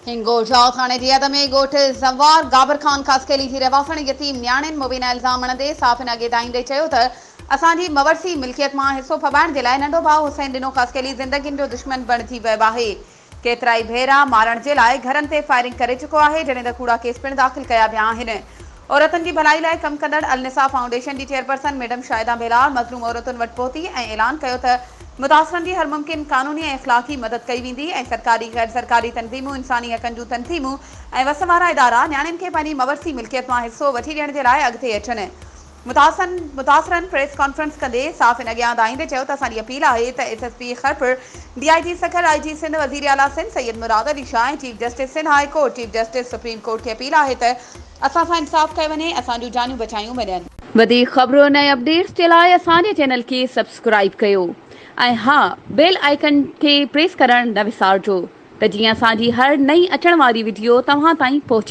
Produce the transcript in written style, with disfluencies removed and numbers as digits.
هنگوجا ٿاڻي جي حد ۾ ڳوٺ زنوار گابر خان خاصخيلي جي رهواسڻ يتيم نياڻين مبينا الزام هڻندي صحافين اڳي دانهيندي چيو ته اسان جي مورثي ملڪيت مان حصو ڦٻائڻ جي لاء ننڍو ڀاء حسين ڏنو خاصخيلي زندگين جو دشمن بڻجي ويو آهي ڪيترائي ڀيرا مارڻ جي لاء گهرن تي فائرنگ ڪري چڪو آهي جڏهن ته ڪوڙا ڪيس پڻ داخل ڪيا ويا آهن. عورتن جي ڀلائي لاء ڪم ڪندڙ النساء فائونڊيشن جي چيئرپرسن ميڊم شاهده ڀيلار مظلوم عورتن وٽ پهتي ۽ اعلان ڪيو ته متاثرن جي هر ممڪن قانوني ۽ اخلاقي مدد ڪئي ويندي ۽ سرڪاري غير سرڪاري تنظيمون انساني حقن جون تنظيمون ۽ وس وارا ادارا نياڻين کي پنهنجي مورثي ملڪيت مان حصو وٺي ڏيڻ جي لاء اڳتي اچن. متاثرن متاثرن پريس ڪانفرنس ڪندي صحافين اڳيان دانهيندي چيو ته اسان جي اپيل آهي ته S S P Khairpur, D I G Sukkur, I G Sindh, وزير اعليٰ Sindh Syed Murad Ali Shah ۽ chief justice Sindh high court, chief justice supreme court کي اپيل آهي ته اسان سان انصاف ڪيو وڃي، اسان جون جانيون بچايون وڃن. وڌيڪ خبرن ۽ اپڊيٽس جي لاء اسان جي چينل کي سبسڪرائيب ڪيو ۽ ها بيل آئيڪن کي پريس ڪرڻ نه وسارجو ته جيئن اسان جي هر نئين اچڻ واري وڊيو توهان تائين پهچي.